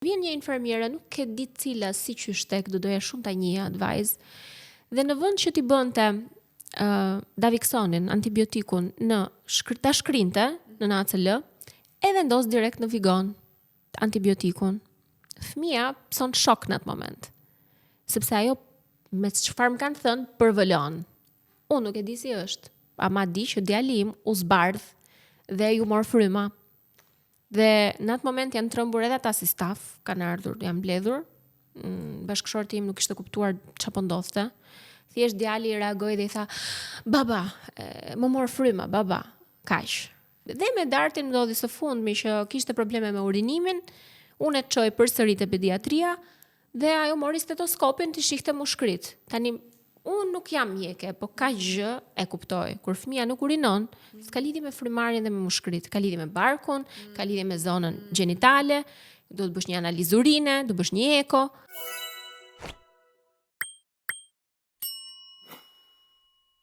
Vjen një infermiere, nuk e di cila si qysh tek, do doja shumë ta njihja atë vajzë. Dhe në vend që t'i bënte uh, Daviksonin, antibiotikun në shkr ta shkrinte në ACL, e vendos direkt në vigon antibiotikun. Fëmija pëson shok në atë moment. Sepse ajo me çfarë më kanë thënë përvëlon. Unë nuk e di si është, ama di që djali im u zbardh dhe ju mor fryma. Dhe në atë moment janë trembur edhe ata si staf, kanë ardhur, janë mbledhur. Mm, bashkëshorti im nuk kishte kuptuar çfarë po ndodhte. Thjesht djali reagoi dhe i tha: "Baba, e, më mor fryma, baba." Kaq. Dhe me Dartin ndodhi së fundmi që kishte probleme me urinimin, unë e çoj përsëri te pediatria dhe ajo mori stetoskopin të shihte mushkrit. Tani unë nuk jam mjeke, po kaq gjë e kuptoj. Kur fëmija nuk urinon, s'ka lidhje me frymarrjen dhe me mushkrit, ka lidhje me barkun, ka lidhje me zonën gjenitale, do të bësh një analizë urine, do bësh një eko.